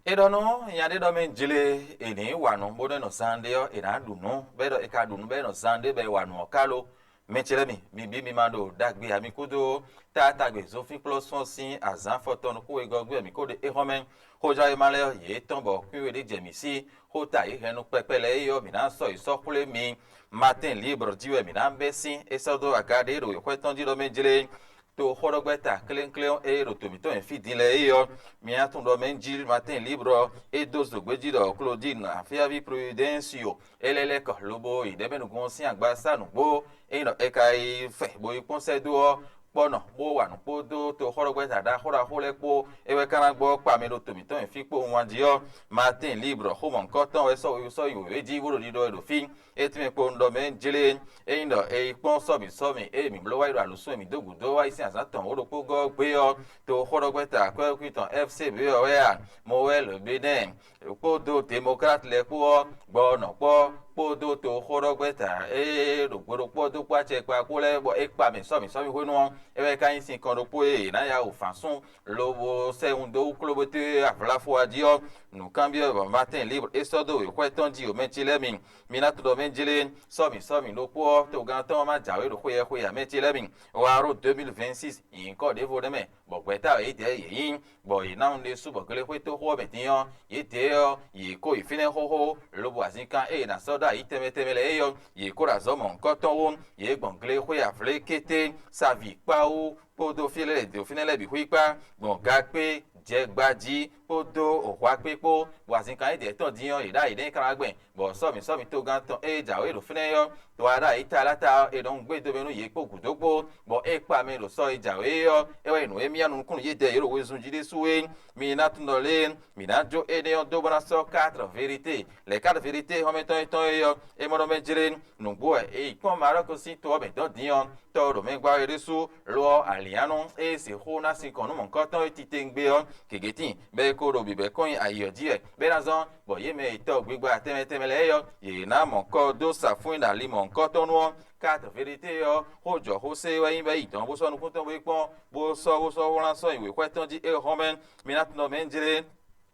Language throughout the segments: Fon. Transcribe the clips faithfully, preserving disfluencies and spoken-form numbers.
É ɖɔ nú nya ɖé ɖɔ mɛ jlé è nǐ wa nǔ bónú é nɔ zán ɖé ɔ́, è nǎ ɖu nǔ, bɔ é ɖɔ è ka ɖu nǔ bɔ é nɔ zán ɖé bɔ è wa nǔ ɔ́ ka lo. Mɛ ce lɛ́ɛ mi, mi bǐ mi ma ɖo ɖagbe ǎ, mi kúdó taatagbe Zofínkplɔ́sɔ́ sín azǎn afɔtɔn nukún wegɔ́ gbe wɛ mǐ ko ɖe éhɔ́mɛ. Xójánwéma lɛ́ɛ ɔ́, yě tɔ́n bɔ kwín we ɖé jɛ mǐ sí. Xó ta yě hɛn nú kpɛkpɛ lɛ́ɛ é ɔ́, mǐ ná sɔ́ yi sɔ́ xwlé mi. Matin Libre jí wɛ mǐ ná bɛ́ sín, é sɔ́ dó aga ɖé ɖo wěxwɛ́ tɔn jí ɖɔ mɛ jlé. To xɔɖɔgbɛ́ta klénkléɔ́n e ɖo to mǐtɔn nyi fí din lɛ́ɛ é ɔ́, mi ná tunwun ɖɔ mɛ jí Matin Libre ɔ́, é dó zǒgbéjí ɖɔ Klodín afíaví Prudɛ́nsio é lɛ́ lɛ́ kɔ lobo yi ɖɛ̌mɛnugɔ́n ɔ́ sín agba sá nǔgbó. Ényí ɖɔ è ka yi fɛ bo yi kpɔ́n sɛ́ dó ɔ́, kpɔ́ nɔ bó wa nǔ kpódó toxɔ́ɖɔgbɛ́ta ɖaxó ɖaxó lɛ́ɛ kpó. É wɛ ka ná gbɔ kpa mɛ ɖo to mǐtɔn nyi fí kpowun wá jí ɔ́, Matin Libre xomɔ̌hunkɔtɔn wɛ sɔ́ sɔ́ nyi wěwé jí bó ɖo ɖiɖɔ wɛ ɖo fí. É tɛ́nmɛ kpowun ɖɔ mɛ jlé. Ényí ɖɔ è yi kpɔ́n sɔ́mǐ sɔ́mǐ e mǐ bló wá yi ɖo alǔsún e mǐ dó gǔdo wá yi sín azǎn tɔn wǒ ɖokpó gɔ́ gbé ɔ́, to xɔɖɔgbɛ́ta kwɛ́kúkwí tɔn F C B ɔ́ wɛ a? Mowɛ́ Le Benɛ́ɛ kpódó Demɔklát lɛ́ɛ kpó ɔ́, gbɔ ɔ́ nɔ kpɔ́ kpódó to xɔɖɔgbɛ́ta e ɖo gbe ɖokpó ɔ́ dó kpó acɛ kpa kpó lɛ́ɛ bɔ é kpa mɛ sɔ́mǐ sɔ́mǐ hwenu ɔ́, é wɛ ka nyí sinkɔn ɖokpó e è nǎ ya wǔ fán sún lobo sɛ wun dó wú klóbóté avlafo ɔ́ jí ɔ́, nǔkanbyɔ́ bɔ Matin Libre é sɔ́ dó wěxwɛ́ tɔn jí o mɛ ce lɛ́ɛ mi. Mi ná tunwun ɖɔ mɛ jlé sɔ́mǐ sɔ́mǐ ɖokpó ɔ́, togán tɔn ɔ́ má jǎwe ɖo xweyɛ́xweyɛ́ mɛ ce lɛ́ɛ mi. Wá ɖó deux mille vingt-six nyǐkɔ ɖěvo nɛ́ mɛ, bɔ gbɛ̌ta wɛ yědɛɛ yě nyí, bɔ yě ná ɖésú bɔ glexwé toxo ɔ́ mɛ din ɔ́, yědɛɛ ɔ́, yě kó yi fínɛ́ xóxó, lobo azinkan e è nǎ sɔ́ ɖó ayǐ tɛnmɛ tɛnmɛ lɛ́ɛ é ɔ́, yě kó ɖo azɔ̌ mɔ̌hunkɔtɔn wú, yě gbɔn glexwé avlé kété, savi kpáwú, kpódó fí lɛ́ɛ ɖo fínɛ́ lɛ́ɛ bǐ xwíkpá, gbɔn gakpé, jɛgbají kpódó hwakpé kpó, bɔ azinkan édɛɛ tɔn din ɔ́, yě ɖo ayǐ ɖɛ́ kára gbɛn, bɔ sɔ́mǐ sɔ́mǐ togán tɔn e jǎwe ɖo fínɛ́ ɔ́, to wá ɖo ayǐ taláta ɔ́, è nɔ gbé do mɛ nú yě kpó gǔdo kpó, bɔ é kpa mɛ ɖo sɔ e jǎwe é ɔ́, é wɛ nyí nǔ e myá nukúnnú yědɛɛ yě ɖo wezun jí ɖésú é. Mi ná tunwun ɖɔ lé, mǐ ná jó énɛ́ ɔ́ dó bó ná sɔ́ quatre vérité. Lɛ̌ quatre vérité xɔ́mɛtɔn étɔn é ɔ́, é mɔ ɖɔ mɛ jlé, nǔgbó wɛ è yi kpɔ́n Marɔ́ku sín to ɔ́ mɛ dɔ̌n din ɔ́, tɔ́ ɔ́ ɖo mɛ gbá é ɖésú, lo ɔ́, alǐnnyánú e sixú ná sinkɔn nú mɔ̌hunkɔtɔn e titewungbe ɔ́, gěgé tíin, bɔ é ko ɖo bǐbɛ́ kɔn nyi ayǐ ɔ́ jí wɛ, bɔ é ná zɔ́n, bɔ yě mɛ e tɔ́ gbigba tɛnmɛ tɛnmɛ lɛ́ɛ é ɔ́, yě ná mɔ kɔ dó safún e ɖo ali mɔ̌hunkɔtɔn nu ɔ́. Quatre vérité ɔ́, xó jɔ xó sé wɛ nyí bɔ é yi dɔ̌n bó sɔ́ nukún tɔn bó yi kpɔ́n, bó sɔ́ bó sɔ́ wlán sɔ́ nyi wěxwɛ́ tɔn jí é hɔn mɛ. Mi ná tunwun ɖɔ mɛ jlé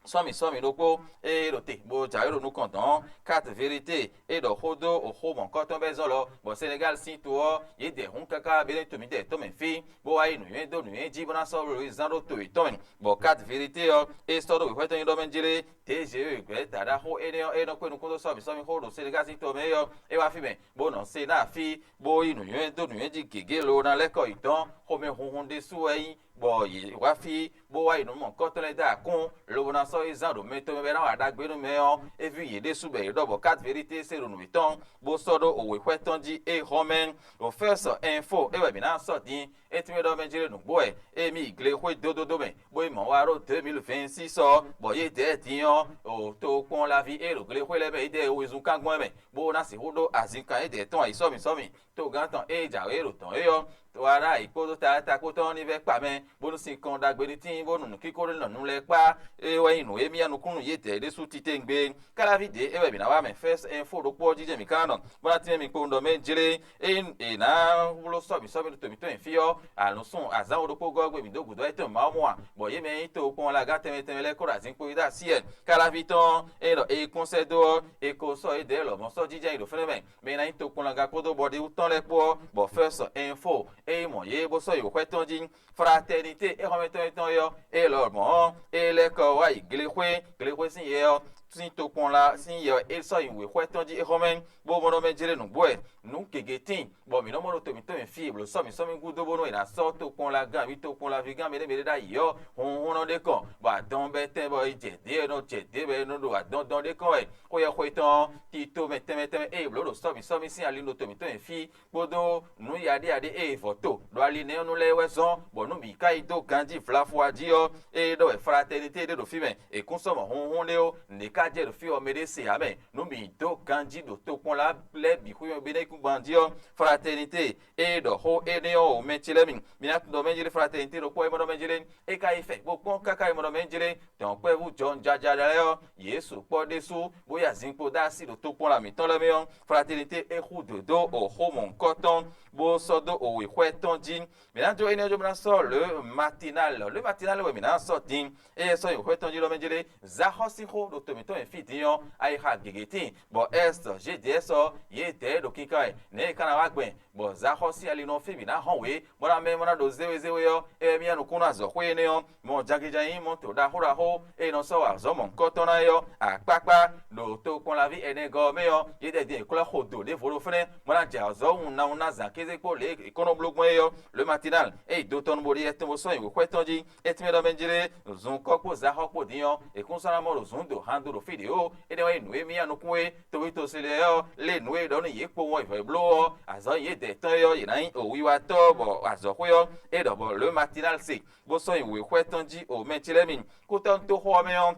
sɔ́mǐ sɔ́mǐ ɖokpó e ɖo te bó jǎwe ɖo nukɔn dɔ̌n, quatre vérité e ɖɔ xó dó oxó mɔ̌kɔtɔn bɛ́ zɔ́ lɔ, bɔ Senegal sín to ɔ́, yě dɛ hǔn káká bɛ́ ɖo to mǐtɛn tɔn mɛ fí, bó wá yi nǔnywɛ́ dó nǔnywɛ́ jí bó ná sɔ́ Loyizán ɖó to yětɔn mɛ, bɔ quatre vérité ɔ́, é sɔ́ ɖó wěxwɛ́ tɔn nyi ɖɔ mɛ jlé. Tě Zeyɔ́ e gbɛ̌ taɖaxó énɛ́ ɔ́, é nɔ kpé nukún dó sɔ́mǐ sɔ́mǐ xó ɖo Senegal sín to mɛ é ɔ́, é wá fí mɛ, bó nɔ se ná afí, bó yí nǔnywɛ́ dó nǔnywɛ́ jí gěgé lo ná lɛ́ kɔ yi dɔ̌n. Xomɛhunhun ɖésú wɛ nyí, bɔ yě wá fí, bó wá yi nǔ mɔ̌hunkɔtɔn lɛ́ɛ dó akún, lobo ná sɔ́ yi zán ɖo mɛ tɔn mɛ bɔ é ná wa ɖagbe nú mɛ ɔ́, é ví yě ɖésú bɔ yě ɖɔ bɔ quatre vérité se ɖo nǔ yětɔn, bó sɔ́ ɖó òwe xwɛ tɔn jí é hɔn mɛ. Ɖo First Info é wɛ mǐ ná sɔ́ din, é tínmɛ ɖɔ mɛ jlé nǔgbó wɛ, ée mì yi glexwé dódódó mɛ, bó yi mɔ̌ wá ɖó deux mille vingt-six ɔ́, bɔ yě dɛ̌ din ɔ́, o tokpɔnlaví e ɖo glexwé lɛ́ɛ mɛ é dɛ wezun kángbɔ́n mɛ, bó ná sixú ɖó azinkan é dɛ̌ tɔn ayǐ sɔ́mǐ sɔ́mǐ. Togán tɔn e jǎwe ɖo dɔ̌n é ɔ́, to wá ɖó ayǐ kpódó tatákpó tɔn ní vɛ́ kpa mɛ, bónú sinkɔn ɖagbe ní tíin, bónú nǔkíko ní nɔ nu lɛ́ɛ kpá. É wɛ nyí nǔ e myá nukúnnú yědɛɛ ɖésú titewungbe. Káláví ɖě é wɛ mǐ ná wá mɛ First Info ɖokpó ɔ́ jí jɛ́n mǐ ka ná nɔ, bó ná tínmɛ mi kpowun ɖɔ mɛ jlé. Ényí è nǎ bló sɔ́ mǐ sɔ́ mì ɖo to mǐtɔn nyi fí ɔ́, ànǔsún azǎn wo ɖokpó gɔ́ gbe mǐ dó gǔdo ayetɔ́ Mawu mɔ a, bɔ yě mɛ e nyí tokpɔnlagán tɛnmɛ tɛnmɛ lɛ́ɛ kó ɖo azǐn kpo yi dó así wɛ. Káláví tɔn, ényí ɖɔ è yi kpɔ́n sɛ́ dó ɔ́, è ko sɔ́ yědɛɛ lɔmɔ̌ sɔ́ jínjɔ́n yi ɖo fínɛ́ mɛ. Mɛ e ná nyí tokpɔnlagán kpódó bɔɖiwú tɔn lɛ́ɛ kpó ɔ́, bɔ First Info é yi mɔ yě bó sɔ́ yi wǒxwɛ́ tɔn jí. Fraternité é xɔmɛtɔn yětɔn é ɔ́, é lɔmɔ̌ ɔ́, é lɛ́ kɔ wá yi glexwé, glexwé sín yɛ ɔ́, sín tokpɔnla sín yɛ ɔ́, é sɔ́ yi wěxwɛ́ tɔn jí é xɔmɛ, bó mɔ ɖɔ mɛ jlé nǔgbó wɛ. Nǔ gěgé tíin, bɔ mǐ nɔ mɔ ɖo to mǐtɔn mɛ fí e blǒ sɔ́ mǐ sɔ́ mì gúdo bónú è nǎ sɔ́ tokpɔnlagán abǐ tokpɔnlavígán mɛɖé mɛɖé ɖ'ayǐ ɔ́, hunhun nɔ ɖ'é kɔn, bɔ adɔn bɛ́ tɛn bɔ è jɛ dě e nɔ jɛ dě bɔ è nɔ ɖo adɔndɔn ɖ'é kɔn wɛ. Xó yɛxwetɔn tito mɛ tɛnmɛ tɛnmɛ e è blǒ ɖo sɔ́ mǐ sɔ́ mì sín ali ɖo to mǐtɔn mɛ fí, kpódó nǔ yaɖéyaɖé e è vɔ̌ to ɖo ali nɛ́ ɔ́ nu lɛ́ɛ wɛ zɔ́n, bɔ nú mǐ ka yi dó ganjí vlafo jí ɔ́, ée ɖɔ wɛ fraternité ɖé ɖo fí mɛ, è kún sɔ́ mɔ hunhun ɖé ó, nǔɖé ka jɛ ɖo fí ɔ́ mɛ ɖé se ǎ mɛ, nú mǐ dó ganjí ɖo tokpɔnla lɛ́ɛ bǐ xwé mɛ bɔ é ná yi kúngban jí ɔ́, Fraternité e ɖɔ xó énɛ́ ɔ́ o mɛ ce lɛ́ɛ mi. Mi ná tunwun ɖɔ mɛ jlé Fraternité ɖokpó e ma ɖɔ mɛ jlé, é ka yi fɛ bó kpɔ́n káká yi ma ɖɔ mɛ jlé dɔ̌nkpɛvú jɔwunjɔja lɛ́ɛ ɔ́, yě sukpɔ́ ɖésú bó yi azinkpo dó así ɖo tokpɔnla mǐtɔn lɛ́ɛ mɛ ɔ́, Fraternité é xú dǒ dó o xó mɔ̌hunkɔtɔn bó sɔ́ dó o wěxwɛ tɔn jí. Mǐ ná jó énɛ́ ɔ́ jó bó ná sɔ́ le matinal, le matinal wɛ mǐ ná sɔ́ din. Eye sɔ́ nyi wěxwɛ tɔn jí ɖɔ mɛ jlé, Zahɔ́ sín xó ɖo to mǐtɔn e fí din ɔ́, ayixa gěgé tíin, bɔ Ɛst, G D S ɔ́, yědɛɛ ɖo kinkan wɛ, nɛ̌ è ka ná wá gbɛn, bɔ Zahɔ́ sín ali nɔ fí bǐ ná hɔn wě, bó ná mɛ bó ná ɖo zéwezéwe ɔ́, ée mì nukún ná zɔ xwé énɛ́ ɔ́, mɔ jangíján nyí mɔto ɖaxó ɖaxó e nɔ sɔ́ wa azɔ̌ mɔ̌hunkɔtɔn ná é ɔ́, akpákpá ɖo tokpɔnlaví ɛnɛgɔ́ ɔ́ mɛ ɔ́, yědɛɛ din è klɔ́ xo do ɖěvo ɖó fɛ́nɛ́, bó ná jɛ azɔ̌ wunna wunna zǎn kéze kpó lě è kɔn nɔ bló gbɔn é ɔ́, Le Matinal, ée yi do tɔn nu bo ɖe yɛ tɔn bó sɔ́ nyi wěxwɛ tɔn jí, é tɛ́nmɛ ɖɔ mɛ jlé, zun kɔ́ kpó zahɔ́ kpó din ɔ́, è kún sɔ́ ná mɔ ɖo zǔn do han do ɖo fí ɖě ó. Énɛ́ wɛ nyí nǔ e mì nukún e toví toseli lɛ́ɛ ɔ́ lé nǔ e ɖɔ nú yě kpowun ɔ́ è vɔ bló ɔ́, azɔ̌ nyi yědɛɛ tɔn é ɔ́, yě ná nyí òwiwatɔ́ bɔ azɔ̌xwé ɔ́, é ɖɔ bɔ Le Matinal se, bó sɔ́ nyi wěxwɛ tɔn jí o mɛ ce lɛ́ɛ mi. Kútɔ́nútoxo ɔ́ mɛ ɔ́,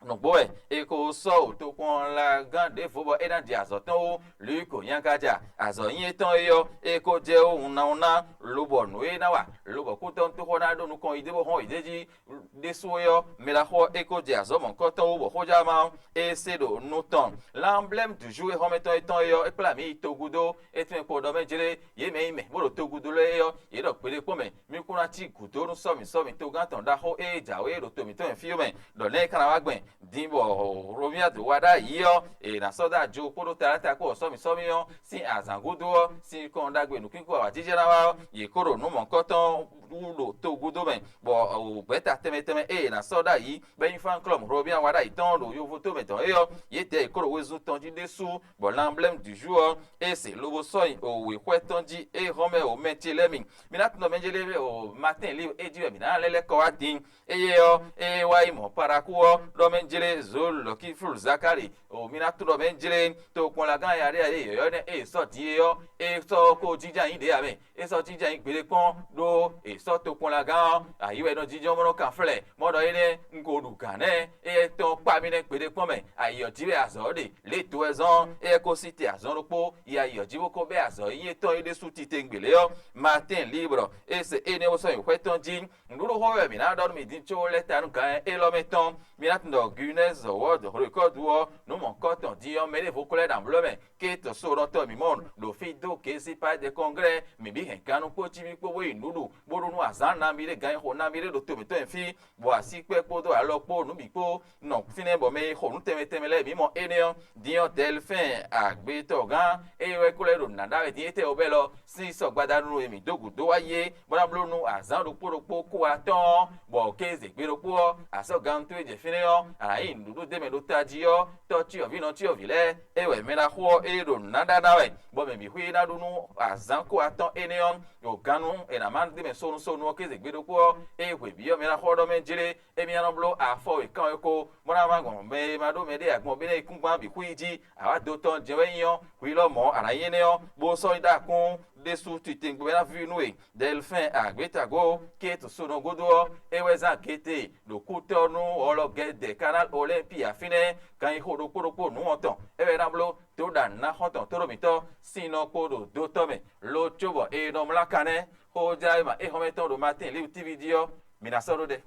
nǔgbó wɛ è ko sɔ́ wǒtokpɔnlagán ɖěvo bɔ é ná ɖi azɔ̌ tɔn wú Luyiko Nyagaja. Azɔ̌ nyi étɔn é ɔ́, é ko jɛ wú wunna wunna, lobɔ nǔ e ná wa, lobɔ kútɔ́nútoxo ná ɖó nukɔn yi dó bó hɔn yi d'é jí ɖésú é ɔ́, mɛ ɖaxó ɔ́, é ko jɛ azɔ̌ mɔ̌hunkɔtɔn wú bɔ xójánma ɔ́, é se ɖo nu tɔn. L'emblème du jour e xɔ́mɛtɔn étɔn é ɔ́, é kplá mǐ yi togudo, é tɛ́nmɛ kpo ɖɔ mɛ jlé, yě mɛ e nyí mɛ bó ɖo togudo lɛ́ɛ é ɔ́, yě ɖɔ kpéɖé kpɔ́n mɛ, mì kún ná cí gǔdo nú sɔ́mǐ sɔ́mǐ togán tɔn ɖaxó e é jǎwe ɖo to mǐtɔn nyi fí ɔ́ mɛ, ɖɔ nɛ̌ é ka ná wá gbɛn. Din bɔ Hlomia dǒ wa ɖ'ayǐ ɔ́, è nǎ sɔ́ dó ajo kpódó taláta kpó wɔ̌sɔ́mǐsɔ́mí ɔ́ sín azǎn gúdo ɔ́, sin kɔn ɖagbe nǔkínkún awǎjijɛ ná wá ɔ́, yě kó ɖo nǔ mɔ̌hunkɔtɔn wú ɖo togúdo mɛ, bɔ gbɛ̌ta tɛnmɛ tɛnmɛ e è nǎ sɔ́ ɖ'ayǐ bɔ é nyí Fankɔ́lɔmu Hlomia wa ɖ'ayǐ tɔn ɖo yovo tómɛ tɔn é ɔ́, yědɛɛ yě kó ɖo wezun tɔn jí ɖésú, bɔ l'emblème du jour ɔ́, é se lobo sɔ́ nyi wěxwɛ tɔn jí é hɔn mɛ o mɛ ce lɛ́ɛ mi. Mi ná tunwun ɖɔ mɛ jɛ lé o matin libre é jí wɛ mǐ ná lɛ́ lɛ́ kɔ wá din. Eye ɔ́, ée wá yi mɔ̌ Paraku ɔ́, ɖɔ mɛ jlé Zolɔkiflu Zakali, o mi ná tunwun ɖɔ mɛ jlé tokpɔnlagán yaɖéyaɖé yɔ̌yɔ́ nɛ́ e è sɔ́ din é ɔ́, é sɔ́ ko jínjɔ́n ayǐ ɖě ǎ mɛ. É sɔ́ jínjɔ́n ayǐ gbeɖé kpɔ́n ɖó è sɔ́ tokpɔnlagán ɔ́, ayǐ wɛ nɔ jínjɔ́n bó nɔ kan flɛ́. Mɔ̌ ɖɔ énɛ́ un ko ɖu gǎn nɛ́, éyɛ́ tɔn kpá mì nɛ́ gbeɖé kpɔ́n mɛ, ayǐ ɔ́ jí wɛ azɔ̌ ɔ́ ɖe, lě e do wɛ zɔ́n ɔ́, éyɛ́ ko sí te azɔn ɖokpó, yi ayǐ ɔ́ jí bó ko bɛ́ azɔ̌ e nyí étɔn é ɖésú titewungbe lě ɔ́, Matín Libre, é se énɛ́ bó sɔ́ nyi xwé tɔn jí. Nǔɖuɖu xó wɛ mǐ ná ɖɔ nú mi din có lɛ́ ta nú gǎn élɔ́ mɛ tɔn. Mi ná tunwun ɖɔ Guinness World Record ɔ́, nǔ mɔ̌hunkɔtɔn din ɔ́, mɛ ɖěvo ko lɛ́ ná bló mɛ, ké tɔ̌ so nɔ tɔn mǐmɔ́ ɖo fí dó Gezi Palais des Congrès, mǐ bí hɛn gannú kpó cíví kpó bó yi nǔɖuɖu, bó ɖó nú azǎn nabí ɖé, gan e xo nabí ɖé ɖo to mǐtɔn nyi fí, bɔ asíkpɛ́ kpódó alɔ kpó nǔ bǐ kpó nɔ fínɛ́, bɔ mɛ e xo nǔ tɛnmɛ tɛnmɛ lɛ́ɛ bǐ mɔ énɛ́ ɔ́. Din ɔ́, Dɛlifɛ́n agbetɔgán e wɛ ko lɛ́ ɖo nǔ ná ɖa wɛ din étɛ́ wɛ bɛ́ lɔ sín sɔ gbadanu e mǐ dó gǔdo wá yi é, bó ná bló nú azǎn ɖokpó ɖokpó kú atɔ́ɔ́n, bɔ kéze gbe ɖokpó ɔ́, azɔ̌ gannú towe jɛ fínɛ́ ɔ́, a nǎ nyi nǔɖuɖu d'é mɛ ɖo tají ɔ́, tɔ́ cyɔ́vǐ nɔ cyɔ́vǐ lɛ́ɛ, é wɛ mɛ ná xo ɔ́, é ɖo nǔ ná ɖa ná wɛ, bɔ mɛ bǐ xwí ná ɖu nú azǎn kú atɔ́ɔ́n énɛ́ ɔ́, ɖo gannú è nǎ má d'é mɛ sonu sonu ɔ́ kéze gbe ɖokpó ɔ́, é hwe bǐ ɔ́ mɛ ná xɔ ɖɔ mɛ jlé, émí ná nɔ bló afɔ wěkan wěko, bó ná má gbɔn mɛ e ma ɖó mɛɖé agbɔn bó ná yi kúngban bǐ xwí jí. Awǎ do tɔn jɛ́n wɛ nyí ɔ́, hwi lɔ mɔ̌ a nǎ nyí énɛ́ ɔ́, bó sɔ́ nyí ɖó akún ɖésú titewungbe ná víví nú we. Dɛlifɛ́n agbětago kétu sonɔ gúdo ɔ́, é wɛ zán gete ɖo kútɔ́ nú ɔlɔgɛdɛ Kanál Olɛ́npi afínɛ́, ganxixo ɖokpó ɖokpó nǔ wɔn tɔn, é wɛ ná bló dó ɖa nǔ ná xɔ́ntɔn tóɖó mǐtɔn sín nɔ kpó ɖo dotɔ́ mɛ, lo cóbɔ è nɔ mlá kan nɛ́. Xó jlá e ma é hɔn mɛ tɔn ɖo Matín Libre T V jí ɔ́, mǐ ná sɔ́ ɖó ɖɛ.